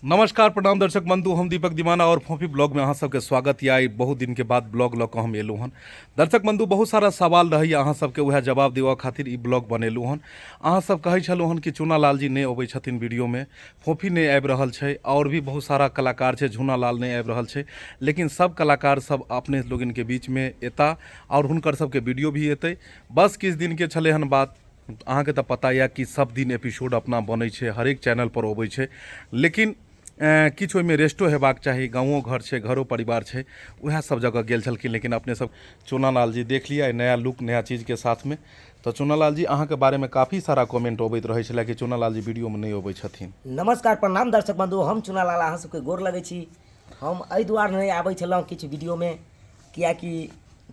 नमस्कार प्रणाम दर्शक बंधु, हम दीपक दीवाना और फोफी ब्लॉग में अहाँ सबके स्वागत यऽ। आइ बहुत दिन के बाद ब्लॉग लऽ कऽ हम एलहुँ हन। दर्शक बंधु, बहुत सारा सवाल रहैए अहाँ सबके, उएह जवाब देबऽ खातिर ई ब्लॉग बनेलहुँ हन। अहाँ सब कहै छलहुँ हन कि चूनालाल जी नहि अबै छथिन वीडियोमे, फोफी नहि आबि रहल छै, आओर भी बहुत सारा कलाकार छै, झूनालाल नहि आबि रहल छै, लेकिन सब कलाकार सब अपने लोगनके बीचमे एता आओर हुनकर सबके वीडियो भी एतै। बस किछु दिनके छलै हन बात। अहाँके तऽ पता यऽ कि सब दिन एपिसोड अपना बनै छै, हरेक चैनलपर अबै छै, लेकिन किछु ओहिमे रेस्टो हेबाक चाही। गाँवो घर छै, घरो परिवार छै, उएह सब जगह गेल छलखिन। लेकिन अपने सब चूनालाल जी देख लिअ नया लुक नया चीजके साथमे। तऽ चूनालाल जी, अहाँके बारेमे काफी सारा कमेंट अबैत रहै छलै कि चूनालाल जी वीडियोमे नहि अबै छथिन। नमस्कार प्रणाम दर्शक बंधु, हम चूनालाल अहाँ सबके गोर लगै छी। हम एहि दुआरे नहि आबै छलहुँ किछु वीडियोमे किएकि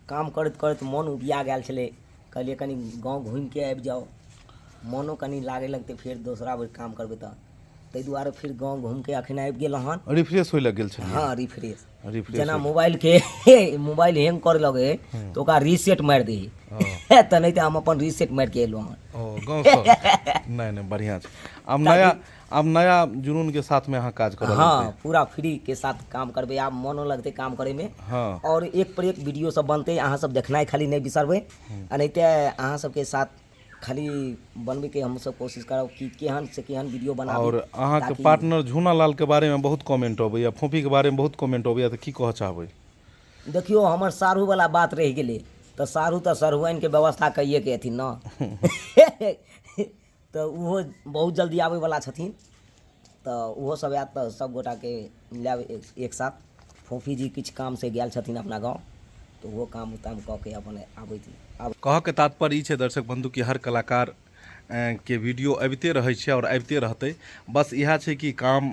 काम करैत करैत मोन उबिया गेल छलै। कहलियै कनि गाँव घुमिके आबि जाउ, मोनो कनि लागै लगतै, फेर दोसरा बेर काम करबै। तऽ ताहि दुआरे फेर गाँव घुमिके अखन आबि गेलहुँ हन। रिफ्रेश होइ लए गेल छलियै? हँ, रिफ्रेश। रिफ्रेश जेना मोबाइलके मोबाइल हैंग करे लगे तऽ ओकरा रीसेट मारि दही, तऽ नहि तऽ हम अपन रीसेट मारिके एलहुँ हन। ओ गाँवसँ नहि नहि, बढ़िआँ छै। आब नया, आब नया जुनूनके साथमे अहाँ काज करऽ हँ लगबै। पूरा फ्री के साथ काम करबै, आब मोनो लगतै काम करैमे। आओर एक पर एक वीडियो सब बनतै, अहाँ सब देखनाइ खाली नहि बिसरबै। एनाहिते अहाँ सबके साथ खाली बनबैके हमसब कोशिश करब कि केहन से केहन वीडियो बनाबी। आओर अहाँके ताकि पार्टनर झूना लालके बारेमे बहुत कमेंट अबैया, फोफीके बारेमे बहुत कमेंट अबैया, तऽ की कहऽ चाहबै? देखियौ, हमर साढ़ूवला बात रहि गेलै तऽ साढ़ू तऽ सरहुआइनके व्यवस्था कैएके अथिन ने, तऽ ओहो बहुत जल्दी आबैवला छथिन, तऽ ओहो सब आयत तऽ सब गोटाके मिलायब एक साथ। फोफी जी किछु कामसँ गेल छथिन अपना गाँव, तऽ ओहो काम ताम कऽ के अपन आबैत आब। कहऽके तात्पर्य ई छै दर्शक बन्धु कि हर कलाकार के वीडियो अबिते रहै छै आओर अबिते रहतै। बस इएह छै कि काम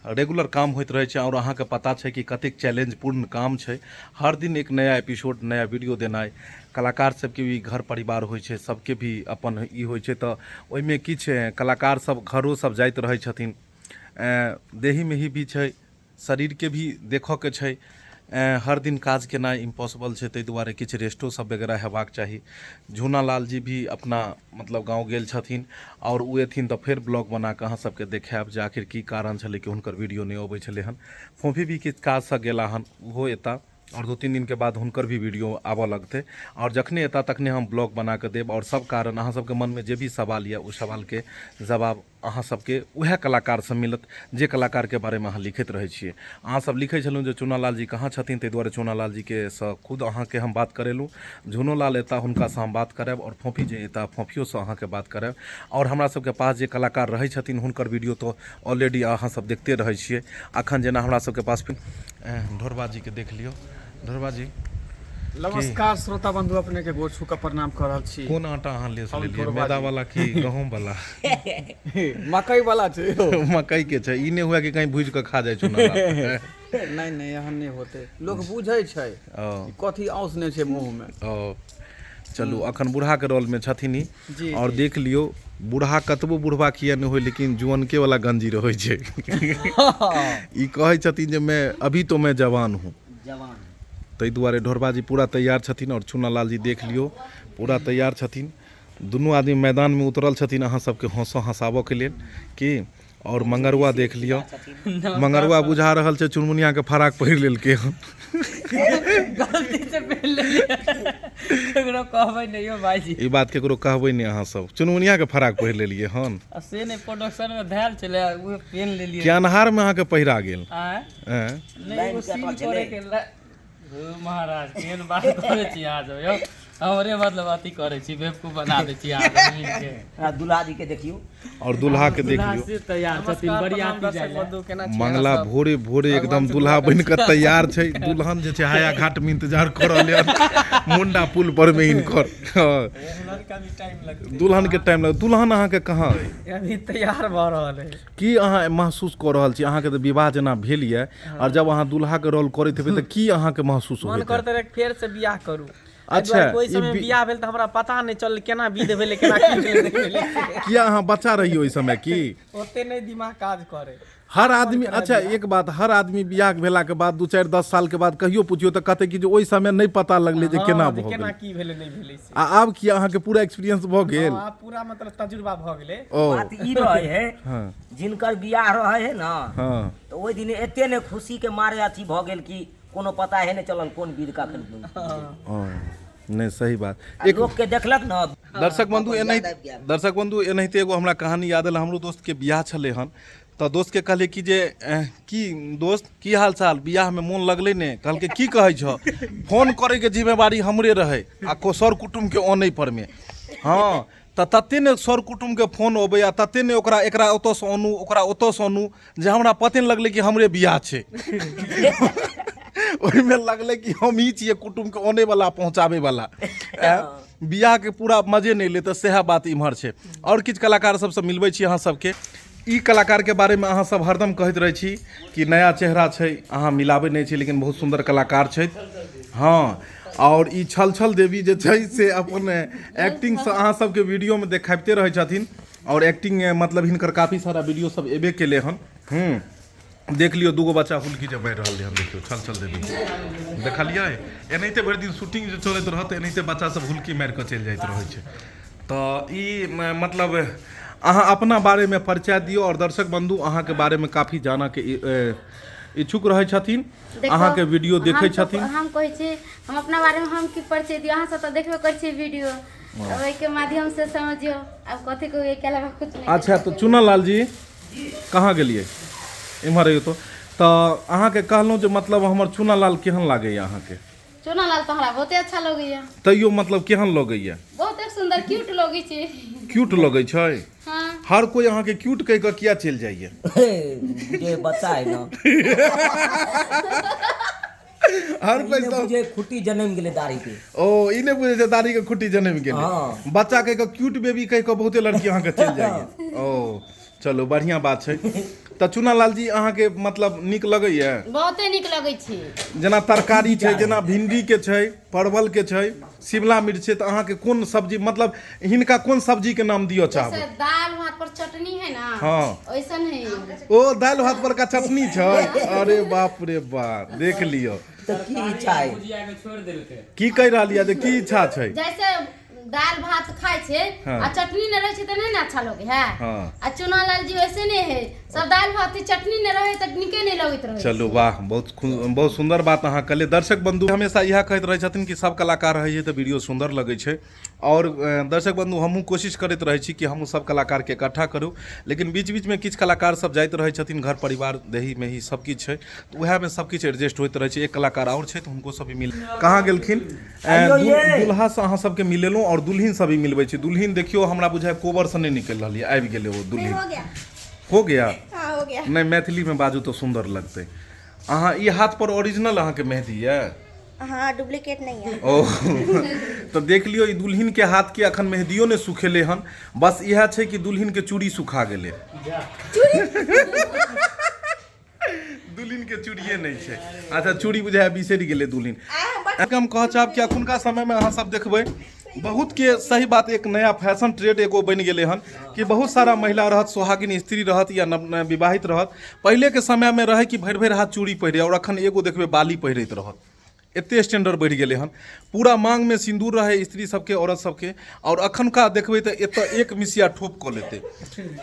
रेगुलर काम होइत रहै छै, आओर अहाँके पता छै कि कतेक चैलेंजपूर्ण काम छै हर दिन एक नया एपिसोड नया वीडियो देनाइ। कलाकार सबके भी घर परिवार होइ छै, सबके भी अपन ई होइ छै, तऽ ओहिमे किछु कलाकार सब घरो सब जाइत रहै छथिन। देही मेही भी छै, शरीरके भी देखऽके छै। हर दिन काज केनाइ इम्पॉसिबल छै, ताहि दुआरे किछु रेस्टो सब वगैरह हेबाक चाही। झूना लाल जी भी अपना मतलब गाँव गेल छथिन, आओर ओ एथिन तऽ फेर ब्लॉग बना कऽ अहाँ सबके देखायब जे आखिर की कारण छलै कि हुनकर वीडियो नहि अबै छलै हन। फोफी भी किछु काजसँ गेला हन, ओहो एता आओर 2-3 दिनके बाद हुनकर भी वीडियो आबऽ लगतै, आओर जखने एता तखने हम ब्लॉग बना कऽ देब, आओर सब कारण अहाँ सबके मनमे जे भी सवाल यऽ ओ सवालके जवाब अहाँ सबके उएह कलाकारसँ मिलत जे कलाकारके बारेमे अहाँ लिखैत रहै छियै। अहाँ सब लिखै छलहुँ जे चूनालाल जी कहाँ छथिन, ताहि दुआरे चूनालाल जीके सँ खुद अहाँके हम बात करेलहुँ। झुनोलाल एता हुनकासँ हम बात करायब, आओर फोफी जे एता फोफियोसँ अहाँके बात करायब। आओर हमरा सबके पास जे कलाकार रहै छथिन हुनकर वीडियो तऽ ऑलरेडी अहाँ सब देखते रहै छियै। अखन जेना हमरा सबके पास ढोरबा जीके देख लियौ। ढोरबा जी। नमस्कार श्रोता बंधु, अपने के गोर छू के प्रणाम कर रहल छी। कोन आटा अहाँ लेस हम लेलियै, ढोरबा मैदा जी। वाला कि गहूम वाला? मकई वाला छै यौ। मकई के छै। ई नहि हुए कि कहीं भूजि कऽ खा जाइ चूना। नहि नहि, एहन नहि होते। लोक बुझै छै ओ कि कथी औंस नहि छै मुँह मे। ओ चलू, अखन बूढ़ा के रोल में छथिन ई। जी। और जी देख लियौ, बूढ़ा कतबो बूढ़बा किया नहि होय, लेकिन जुअनके वाला गंजी रहै छै। ई कहै छथिन जे मैं अभी तो मैं जवान हूँ। जवान। ताहि दुआरे ढोरबा जी पूरा तैयार छथिन, आओर चूनालाल जी देख लियौ पूरा तैयार छथिन। दुनू आदमी मैदानमे उतरल छथिन अहाँ सबके हँसऽ हँसाबऽके लेल की। आओर मंगरुआ देख लियौ, मंगरुआ बुझा रहल छै चुनमुनियाके फराक पहिर लेलकै हन। गलती से पहिर लेलियै, केकरो कहबै नहि यौ भाईजी। ई बात केकरो कहबै नहि। अहाँ सब चुनमुनियाके फराक पहिर लेलियै हन? आ से नहि, प्रोडक्शन मे धयल छलै, ओ पेन लेलियै। कि अन्हारमे अहाँके पहिरा गेल? आँय? आँय? नहि, लाइन एगो कटल सीन छलै। करे के महाराज, केहन बात करै छी अहाँ सब यौ? हमरे मतलब अथी करै छी, बेवकूफ बना दै छी अहाँ सब मिलके। आ दुल्हा जी के देखियौ। और दूल्हा के देख दुल्हा लियौ। से तैयार छथिन बरियाती जाय लए। मंगला भोरे भोरे एकदम दूल्हा बनि कऽ तैयार छै। दुल्हन जे छै हाया घाट में इंतजार कऽ रहल हन मुंडा पुल पर में हिनकर। हँ। दुल्हन के टाइम लग। दुल्हन अहाँके कहाँ अइ? अभी तैयार भऽ रहल है। की अहाँ महसूस कऽ रहल छी? अहाँके तऽ विवाह जेना भेल यऽ, आओर जब अहाँ दूल्हाके रोल करैत हेबै तऽ की अहाँके महसूस मन होइत? करते रहे फेर से बियाह करू। अच्छा, दुआरे ओहि ई समय बियाह भेल तऽ हमरा पता नहि चलल केना विध भेलै, केना की भेलै, नहि भेलै। किया, अहाँ बच्चा रहियै ओहि समय की? ओते नहि दिमाग काज करे। हर आदमी, अच्छा एक बात, हर आदमी बियाह भेलाके बाद 2, 4, 10 सालके बाद कहियो पुछियौ तऽ कहतै कि जे ओहि समय नहि पता लगलै जे केना जे भऽ केना गेल की भेलै नहि भेलै से। आ आब की अहाँके पूरा एक्सपीरियंस भऽ गेल? हँ, आब पूरा मतलब तजुर्बा भऽ गेलै। ओ बात ई रहे है, जिनकर बियाह रहे है ना, तऽ ओहि दिन एते ने खुशी के मारे अथी भऽ गेल कि कोनो पता है नहि चलल कोन विध कखन। ओ नहि, सही बात। आ लोक के देखलक न। दर्शक बंधु, याद एनाहिते आबि गेल। दर्शक बंधु, एनाहिते एगो हमरा कहानी याद एल। हमरो दोस्तके बियाह छलै हन तऽ दोस्तके कहलियै कि जे की दोस्त, की हाल चाल, बियाहमे मोन लगलै ने? कहलकै, की कहै छह, फोन करैके जिम्मेवारी हमरे रहै आ सर कुटुम्बके अनै परमे। हँ, तऽ तते ने सर कुटुम्बके फोन अबै आ तते ने ओकरा एकरा ओतऽसँ आनू, ओकरा ओतऽसँ आनू, जे हमरा पते नहि लगलै कि हमरे बियाह छै। ओहिमे लगलै कि हमही छियै कुटुम्बके अनैवला, पहुँचाबैवला। बियाहके पूरा मजे नहि लै। तऽ सएह बात इम्हर छै। आओर किछु कलाकार सबसँ मिलबै छी अहाँ सबके। ई कलाकारके बारेमे अहाँ सब हरदम कहैत रहै छी कि नया चेहरा छै, अहाँ मिलाबै नहि छी, लेकिन बहुत सुन्दर कलाकार छथि। हँ, आओर ई छल छल देवी जे छै से अपन एक्टिंगसँ अहाँ सबके वीडियोमे देखाबिते रहै छथिन। आओर एक्टिंग मतलब हिनकर काफी सारा वीडियो सब एबे केलै हन। देख लियौ, दूगो बच्चा हुलकी जे मारि रहल हन। देखियौ छल छल देवी, देखलियै? एनाहिते भरि दिन शूटिंग जे चलैत रहत, एनाहिते बच्चा सब हुलकी मारि कऽ चलि जाइत रहै छै। तऽ ई मतलब अहाँ अपना बारेमे परिचय दियौ आओर दर्शक बन्धु अहाँके बारेमे काफी जानऽके इच्छुक रहै छथिन। देखो, अहाँके वीडियो देखै हम तऽ छथिन। हम कहै छी, हम अपना बारेमे हम की परिचय दियौ? अहाँ सब तऽ देखबे करै छियै वीडियो, ओहिके माध्यम से समझियौ। आब कथी कहू, एहिके अलावा कुछ नहि। अच्छा, तऽ चुना लाल जी कहाँ गेलियै? इम्हर अइयौ। तऽ अहाँके कहलहुँ जे मतलब हमर चुना लाल केहन लागैए अहाँके? चुना लाल तऽ हमरा बहुते अच्छा लगैया। तैयो मतलब केहन लगैए? बहुते सुन्दर, क्यूट लगै छै। क्यूट लगै छै? हँ। हर कोइ अहाँके क्यूट कहि कऽ किया चलि जाइए? जे बच्चा है ना। हर कोइ ई नहि तऽ बुझे खुट्टी जनमि गेलै दाढ़ी के। ओ ई नहि बुझै छै दाढ़ी के खुट्टी जनमि गेलै। बच्चा कहि कऽ, क्यूट बेबी कहि कऽ बहुते लड़की अहाँके चलि जाइए। ओ चलू, बढ़िआँ बात छै। तऽ चुना लाल जी अहाँके मतलब नीक लगैए? बहुते नीक लगै छै। जेना तरकारी छै, जेना भिंडी के छै, परवल के छै, शिमला मिर्च छै, तऽ अहाँके कोन सब्जी, मतलब हिनका कोन सब्जी के नाम दिअ चाहबै? जैसे दाल भात पर चटनी है ना, वैसन है। ओ दालि भात पर का चटनी छै। अरे बाप रे बाप, देख लियौ। तऽ की इच्छा है? भुजिया के छोड़ि देलकै। की कहि रहल यऽ जे की इच्छा छै? जैसे दाल भात खाइ छै आ चटनी नहि रहै छै तऽ नहि ने अच्छा लगै है? आ चुना लाल जी वैसे नहि है, सब दालि भात के चटनी नहि रहै तऽ नीके नहि लगैत रहै। चलू वाह, बहुत सुन्दर बात अहाँ कहलियै। दर्शक बंधु हमेशा इएह कहैत रहै छथिन कि सब कलाकार रहै छै तऽ वीडियो सुन्दर लगै छै। आओर दर्शक बंधु, हमहूँ कोशिश करैत रहै छी कि हमहूँ सब कलाकारके इकट्ठा करू, लेकिन बीच बीचमे किछु कलाकार सब जाइत रहै छथिन, घर परिवार देही मेही सब किछु छै, तऽ उएहमे सब किछु एडजस्ट होइत रहै छै। एक कलाकार आओर छै तऽ हुनको सब भी मिल। कहाँ गेलखिन? आइयो ये। दुल्हासँ अहाँ सबके मिलेलहुँ आओर दुल्हिन भी मिलबै छी। दुल्हिन देखियौ, हमरा बुझाइ कोबरसँ नहि निकलि रहल यऽ। आबि गेलै ओ दुल्हिन। हो गया। हो गया? हाँ, हो गया। नहि, मैथिलीमे बाजू तऽ सुन्दर लगतै। अहाँ ई हाथ पर ओरिजिनल अहाँके मेहदी यऽ? हाँ, डुप्लीकेट नहीं है। ओ तऽ देख लियौ, ई दुल्हिन के हाथ के अखन मेहदियो नहि सुखेलै हन। बस इएह छै कि दुल्हिन के चूड़ी सुखा गेलै। दुल्हिन के चूड़िए नहि छै। अच्छा, चूड़ी बुझाय बिसरि गेलै दुल्हिन। हम कहऽ चाहब कि अखुनका समयमे अहाँ सब देखबै बहुत के सही बात, एक नया फैशन ट्रेड एगो बनि गेलै हन कि बहुत सारा महिला रहत, सोहागिन स्त्री रहत या नव विवाहित रहत, पहिलेके समयमे रहै कि भरि भरि हाथ चूड़ी पहिरे आओर अखन एगो देखबै बाली पहिरैत रहत। एते स्टैंडर्ड बढ़ि गेलै हन। पूरा मांगमे सिन्दूर रहै स्त्री सबके, औरत सबके, आओर अखनका देखबै तऽ एतऽ एक मिसिया ठोप कऽ लेतै।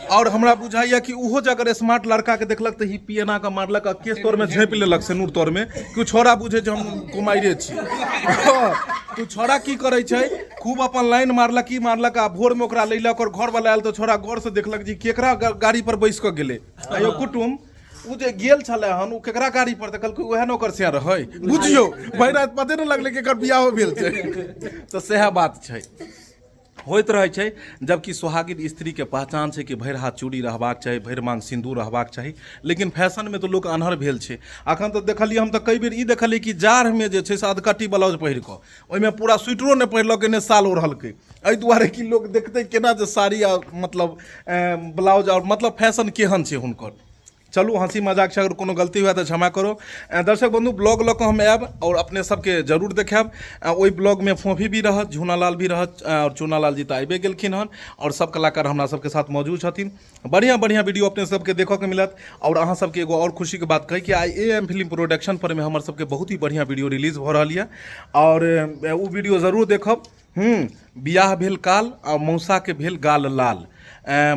आओर हमरा बुझाइया कि ओहो जे अगर स्मार्ट लड़काके देखलक तऽ हिप्पी एना कऽ मारलक आ केश तरमे झाँपि लेलक, सिनूर तरमे, कि ओ छौड़ा बुझै जे हम कुमारिए छी। तऽ छौड़ा की करै छै, खूब अपन लाइन मारलक, की मारलक आ भोरमे ओकरा लैलक। आओर घरवला आयल तऽ छौड़ा गौरसँ देखलक जे केकरा गाड़ी पर बैस कऽ गेलै। आयौ कुटुम, ओ जे गेल छलै हन ओ केकरा गाड़ी पर? तऽ कहलकै उएह ने ओकर से रहै। बुझियौ, भरि राति पते नहि लगलै कि एकर बियाहो भेल छै। तऽ सएह बात छै, होइत रहै छै। जबकि सोहागिन स्त्रीके पहचान छै कि भरि हाथ चूड़ी रहबाक चाही, भरि मांग सिन्दूर रहबाक चाही, लेकिन फैशनमे तऽ लोक आन्हर भेल छै। अखन तऽ देखलियै, हम तऽ कई बेर ई देखलियै कि जाड़मे जे छै से अधकट्टी ब्लाउज पहिर कऽ ओहिमे पूरा स्वेटरो नहि पहिरलकै, नहि साल ओढ़लकै, एहि दुआरे कि लोक देखतै केना जे साड़ी आ मतलब ब्लाउज आओर मतलब फैशन केहन छै हुनकर। चलू हँसी मजाक छै, अगर कोनो गलती हुए तऽ क्षमा करो। दर्शक बंधु, ब्लॉग लऽ कऽ हम आयब आओर अपने सबके जरूर देखायब। ओहि ब्लॉगमे फोफी भी रहत, झूनालाल भी रहत, आओर चूनालाल जी तऽ आबिए गेलखिन हन, आओर सब कलाकार हमरा सबके साथ मौजूद छथिन। बढ़िआँ बढ़िआँ वीडियो अपने सबके देखऽके मिलत। आओर अहाँ सबके एगो आओर खुशीके बात कही कि आइ ए एम फिल्म प्रोडक्शन पर मे हमर सबके बहुत ही बढ़िआँ वीडियो रिलीज भऽ रहल यऽ, आओर ओ वीडियो जरूर देखब। बियाह भेल काल आ मौसाके भेल गाल लाल,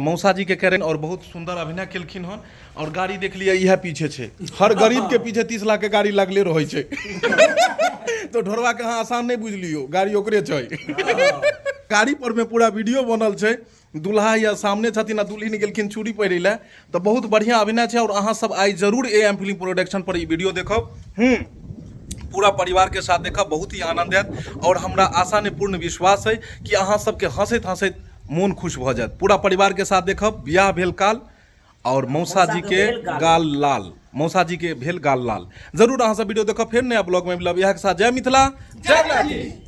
मौसाजीके करेन आओर बहुत सुन्दर अभिनय केलखिन हन। आओर गाड़ी देख लिअ, इएह पीछे छै, हर गरीबके पीछे 30 लाखके गाड़ी लागले रहै छै, तऽ ढोरबाके अहाँ आसान नहि बुझि लियौ, गाड़ी ओकरे छै। गाड़ी पर मे पूरा वीडियो बनल छै, दुल्हा या सामने छथिन आ दुल्हिन गेलखिन चूड़ी पहिरै लए, तऽ बहुत बढ़िआँ अभिनय छै। आओर अहाँ सब आइ जरूर ए एम फिल्म प्रोडक्शन पर ई वीडियो देखब, पूरा परिवार के साथ देखब, बहुत ही आनंद आयत। और हमरा आशा ने पूर्ण विश्वास है कि अहाँ सबके हंसैत हंसैत मोन खुश भऽ जायत। पूरा परिवार के साथ देखब बियाह भेल काल और मौसा जी के गाल लाल, मौसा जी के भेल गाल लाल। जरूर अहाँ सब वीडियो देखब। फेर नया ब्लॉग में मिलब, इएह के साथ जय मिथिला, जय मैथिली।